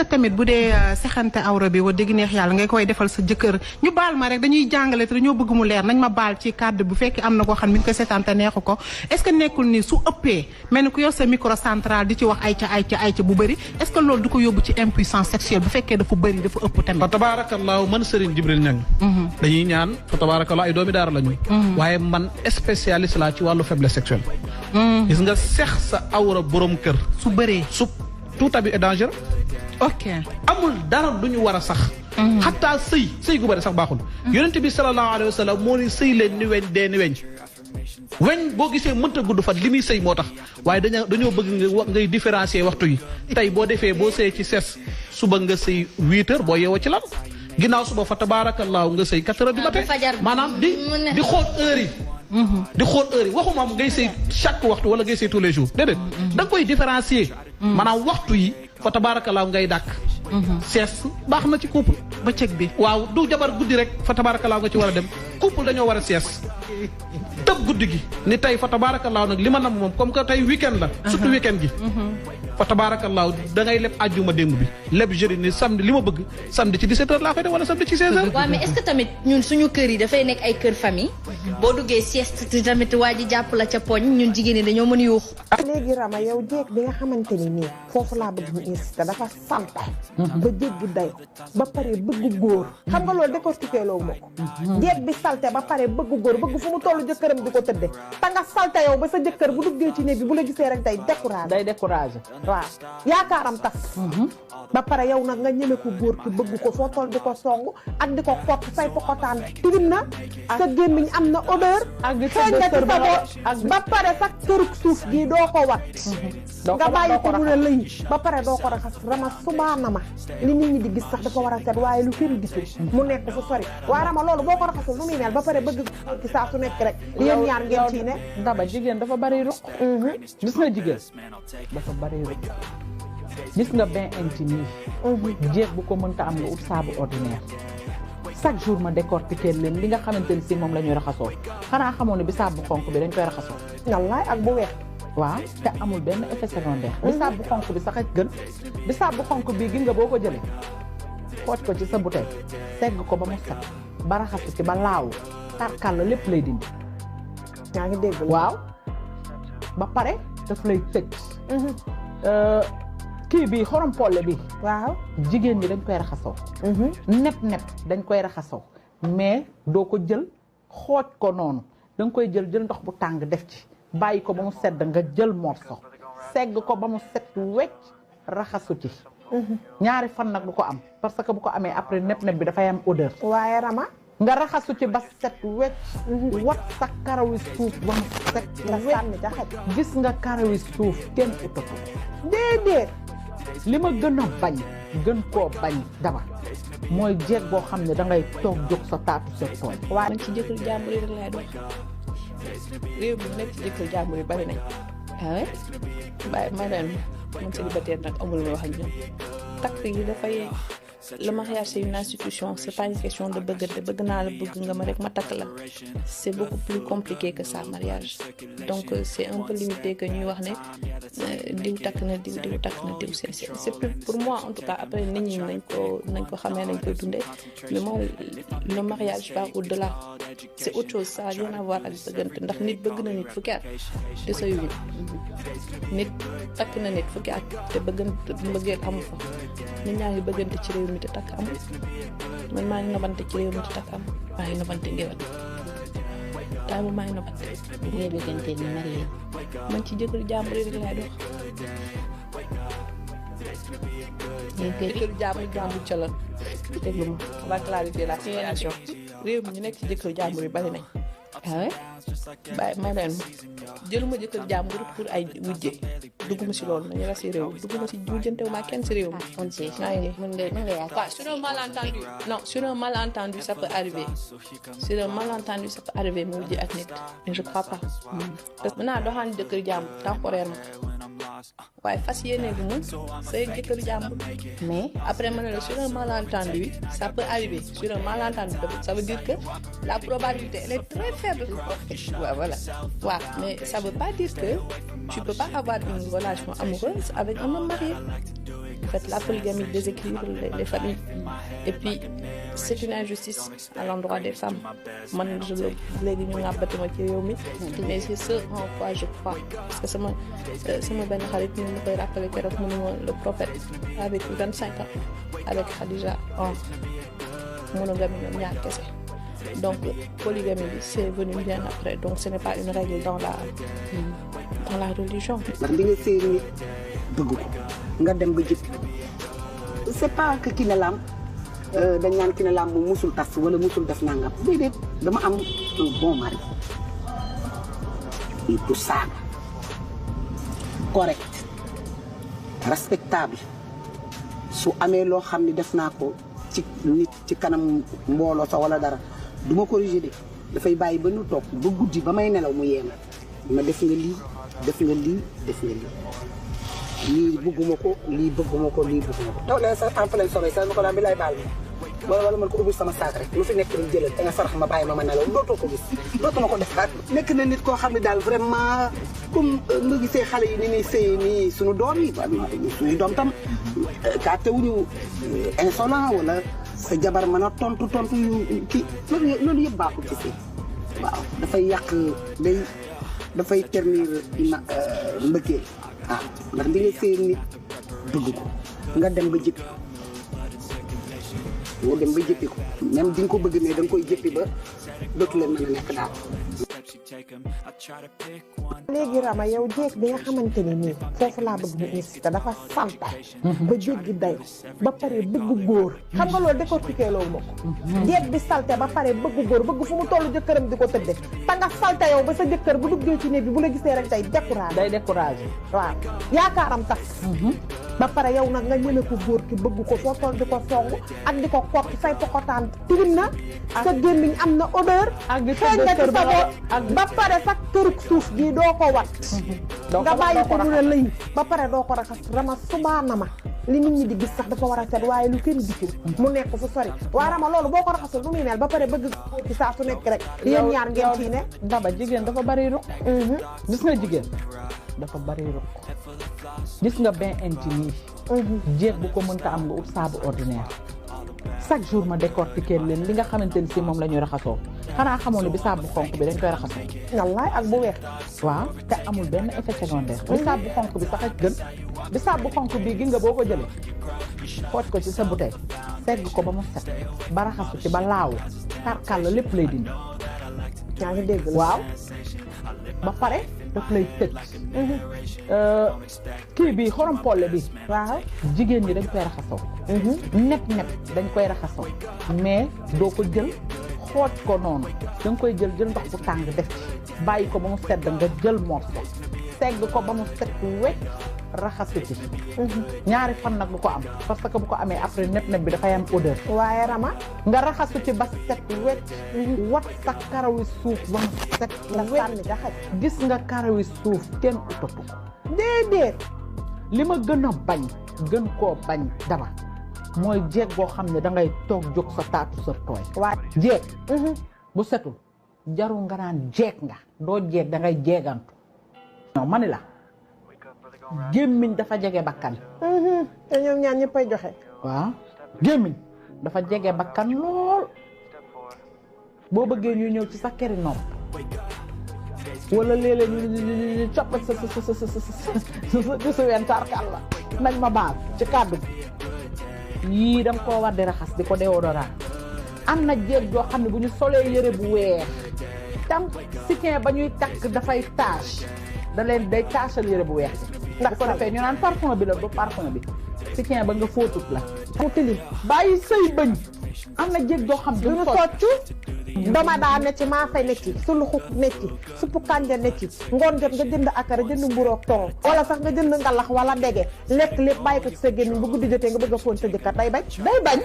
que tamit bu dee sexante awra bi wa dégg neex yàlla ngay koy defal sa jëkkër ñu baal ma rek dañuy jàngale te dañoo bëgg mu leer nañ ma baal ci kàddu bu fekkee am na koo xam mi ngi koy seetaan te neexu ko est-ce que nekkul ni su ëppee mel ni ku yor sa micro central di ci wax ayca bu bëri est-ce que loolu du ko yóbbu ci impuissance sexuelle bu fekkee dafa bëri dafa ëpp tamit. fa tabaarakallaahu man Serigne Jibril Niang dañuy ñaan fa tabaarakallaahu ay doomi daara lañu waaye man spécialiste laa ci wàllu faiblesse sexuelle gis nga sex sa awra borom kër su bëree tout abus est dangereux. ok amul dara du ñu war a sax. xataa sëy gu bëri sax baaxul. yonent bi sallallahu alayhi wa sallam moo ni sëy leen ni weñ dee ni weñ. weñ boo gisee mënta gudd fan li muy sëy moo tax waaye dañoo bëgg ngay différencier waxtu yi tey boo defee boo sëy ci ses suba nga sëy 8 heures boo yeewoo ci lan ginnaaw suba fa tabaarakallaahu nga sëy 4 heures du matin maanaam di xool heure yi. di xool heure yi waxuma am ngay sëy chaque waxtu wala ngay sëy tous les jours déedéet da nga koy différencier. maanaam waxtu yi fa tabaarakallaahu ngay dàkk. sees baax na ci couple bëccëg bi waaw du jabar guddi rek fa tabaarakallaahu nga ci war a dem couple dañoo war a sees tëb guddi gi ni tey fa tabaarakallaahu nag li ma nam moom comme que tey weekend la surtout weekend gi fa tabaarakallaahu da ngay leb àjjuma démb bi leb jeudi ni samedi li ma bëgg samedi ci 17h laa koy def wala samedi ci 16h. waaw mais est-ce que tamit ñun suñu kër yi dafay nekk ay kër famille boo duggee sieste tamit waa ji jàpp la ca poñ ñun jigéen ñi dañoo mën yuux. léegi Rama yow jéeg bi nga xamante ni nii foofu laa bëgg ñu insisté dafa salte ba jéggi day ba pare bëgg góor xam nga loolu décortiqué loo ma ko jéeg bi salte ba pare bëgg góor bëgg fu mu toll jëkkëram di ko tëdde te nga salte yow ba sa jëkkër bu duggee ci néeg bi bu la gisee rek day découragé waaw yaakaaram tas ba pare yow nag nga ñeme ko góor ki bëgg ko foo toll di ko song ak di ko xott say pokotaan tilim na sa gémmiñ am na odeur xeeñ na ci sa bopp ba pare sax kërug suuf gi doo ko wat nga bàyyi ko mu ne lëy ba pare doo ko raxas Rama subaana ma li nit ñi di gis sax dafa war a set waaye lu kenn gisul mu nekk fu sori waaye Rama loolu boo ko raxasul lu muy mel ba pare bëgg ci saa su nekk rek yéen ñaar ngeen ciy ne daba jigéen dafa bari ruq gis nga jigéen dafa bari ruq gis nga bain intime yi jeeg bu ko mënta am nga ut saabu ordinaire chaque jour ma décortiquer leen li nga xamante ni si moom la ñuy raxasoo xanaa xamoon ne bisaab bu xonk bi dañ koy raxasoo wallaay ak bu weex waaw te amul benn effet secondaire bisaab bu xonk bi sax a gën bisaab bu xonk bii gi nga boo ko jëlee xooj ko ci sa bouteille segg ko ba mu set ba raxasu ci ba laawu tarkal la lépp lay dindi yaa ngi dégg waaw ba pare daf lay tëj kii bi xorom polle bi waaw jigéen ñi dañ koy raxasoo nepp dañ koy raxasoo mais doo ko jël xooj ko noonu da nga koy jël ndox bu tàng def ci bàyyi ko ba mu sedd nga jël morso segg ko ba mu set wecc raxasu ci ñaari fan nag du ko am parce que bu ko amee après nepp bi dafay am odeur waaye Rama nga raxasu ci ba set wecc wat sa karawi suuf ba mu set wecc gis nga karawi suuf kenn utatu déedéet li ma gën a bañ gën koo bañ daba mooy jeeg boo xam ne dangay toog jóg sa taatu sa tooñ waaw man ci jëkkër jàmbur yi rek laay dox réew mi nekk ci jëkkër jàmbur yi bari nañ waaye bàyyi ma leen man célibataire nag amul ma wax ak ñoom takk yi dafay le mariage c'est une institution c'est pas une question de bëggante bëgg naa la bëgg nga ma rek ma takk la c'est beaucoup plus compliqué que ça mariage donc c'est un peu limité que ñuy wax ne diw takk na diw takk na diw c'est plus pour moi en tout cas après nit ñi nañ ko xamee nañ koy dundee mais moi le mariage va au-delà c'est autre chose ça a rien à voir ak bëggante ndax nit bëgg na nit fukki at te sëyul nit takk na nit fukki at te bëggante mbëggeel amu fa nit ñaa ngi bëggante ci réew mi te takk amul man maa ngi nobante ci réew mi te takk amul maa ngi nobante ngéwal daa bu maa ngi nobante bu ngay bëggante ni marié man ci jëkkër jàmbur yi rek laay dox jëkkër jàmbur ca la déglu ma on va clarifier la situation réew mi ñu nekk ci jëkkër jàmbur yi bari nañ bàyyi may leen ma jëluma jëkkër jàmbur pour ay wujje dugguma si loolu nañu rassuré wu dugguma si wujjantewu maa kenn si réew mi on sait mën nga yaakaar sur un malentendu non sur un malentendu ça peut arriver sur un malentendu ça peut arriver mu wujje ak nit mais je crois pas parce que mën naa doxaan jëkkër jàmbur temporairement waaye fas yéene gu mu say jëkkër jàmbur mais après ma ne la sur un malentendu ça peut arriver sur un malentendu ça veut dire que la probabilité elle est très faible ouais, voilà waaw mais ça veut pas dire que tu peux pas avoir une relation amoureuse avec un homme marié fait, la polygamie déséquilibre les familles. Et puis, c'est une injustice à l'endroit des femmes. Moi, je l'ai dit, mais c'est ce en quoi je crois. Parce que c'est mon ben Khalid, nous nous rappelle que le prophète, avec 25 ans, avec Khadija, en monogamie, donc polygamie, c'est venu bien après. Donc ce n'est pas une règle dans la religion. C'est pas que ki ne lam dañ naan ki ne lam mu musul tas wala musul def nangam déedéet dama am un bon mari et tout ça correct respectable su amee loo xam ne def naa ko ci nit ci kanam mbooloo sa wala dara du ma corriger de dafay bàyyi ba nu toog ba guddi ba may nelaw mu yeema ma def nga lii def nga lii def nga lii bëgguma ko lii bëgguma ko lii bëgguma ko. taw na sa en plein soleil sax ma ko daan bi lay baal ma wala man ko ubbi sama saak rek lu fi nekk rek jëlal te nga sarax ma bàyyi ma nelaw dootoo ko gis dootuma ko defaat. nekk na nit koo xam ne daal vraiment comme nga gisee xale yi ni ñuy sëy nii suñu doom yi suñuy doom tam kaa teewuñu insolent wala sa jabar mën a tontu yu kii loolu yëpp baaxul ci sëy waaw dafay yàq dafay ternir mbëggeel waaw ndax di nga sëy nit bëgg ko nga dem ba jëppi ko même di nga ko bëgg mais da nga koy jëppi ba dootu leen mën a nekk daal. léegi Rama yow jéeg bi nga xamante ni nii foofu laa bëgg mu insisté dafa salte ba jéggi day ba pare bëgg góor xam nga loolu décortiqué loolu moo ko jéeg bi salte ba pare bëgg góor bëgg fu mu tollu jëkkëram di ko tëdde te nga salte yow ba sa jëkkër bu duggee ci néeg bi bu la gisee rek day découragé waaw yaakaaram tas ba pare yow nag nga ñëne ko góor ki bëgg ko foo toll di ko song ak di ko kott say pokotaan tilim na sa gémmiñ am na odeur xeeñ nga ci sa bopp ba pare sax kërug suuf gi doo ko wat nga bàyyi ko mu ne lëy ba pare doo ko raxas Rama subaana ma li nit ñi di gis sax dafa war a set waaye lu kenn gisul mu nekk fu sori waaye Rama loolu boo ko raxasul lu muy mel ba pare bëgg ci saa su nekk rek yéen ñaar ngeen fii ne Daba jigéen dafa bari ruq gis nga jigéen dafa bari ruq gis nga bain intime yi jéeg bu ko mënta am nga ut saabu ordinaire chaque jour ma décortiquer leen li nga xamante ni si moom la ñuy raxasoo xanaa xamoon ne bisaab bu xonk bi dañ koy raxasoo wallaay ak bu weex waaw te amul benn effet secondaire bisaab bu xonk bi sax a gën bisaab bu xonk bi gi nga boo ko jëlee xooj ko ci sa bouteille segg ko ba mu set ba raxasu ci ba laaw karkal la lépp lay dindi yaa ngi dégg waaw ba pare daf lay tëj kii bi xorom polle bi waaw jigéen ñi dañ koy raxasoo nepp dañ koy raxasoo mais doo ko jël xooj ko noonu da nga koy jël ndox bu tàng def ci bàyyi ko ba mu sedd nga jël morceau segg ko ba mu set wecc raxasu ci ñaari fan nag bu ko am parce que bu ko amee après nepp bi dafay am odeur waaye Rama nga raxasu ci ba set wecc wat sa karawi suuf ba mu set nga sànni nga xaj gis nga karawi suuf kenn utatu ko déedéet li ma gën a bañ gën koo bañ Daba mooy jeeg boo xam ne da ngay toog jóg sa taatu sa tooy waa jeeg bu setul jarul nga naan jeeg nga doo jeeg da ngay jeegantu non ma ni la gémmiñ dafa jege bakkan te ñoom ñaar ñëppay joxe waaw gémmiñ dafa jege bakkan lool boo bëggee ñu ñëw ci sa këri nopp wala léeg-léeg ñu coppat sa su ween tarkal la nañ ma baal ci kàddu yii danga koo war di raxas di ko déodorant am na jéeg joo xam ne bu ñu solee yëre bu weex tam sikin ba ñuy takk dafay tache da leen day taachal yëre bu weex ndax ko defee ñu naan parfum bi la du parfum bi sikin ba nga fóotut la mu tilim bàyyi sëy bëñ am na jéeg joo xam duñu soccu dama daa ne ci maa fay nekk ci suluxu nekk ci suppu kànja nekk ci ngoon jot nga jënd akara jënd mburoog tool wala sax nga jënd ngalax wala dege lekk lépp bàyyi ko ci sa gémmiñ bu guddi jotee nga bëgg a fóon sa jëkkër day bañ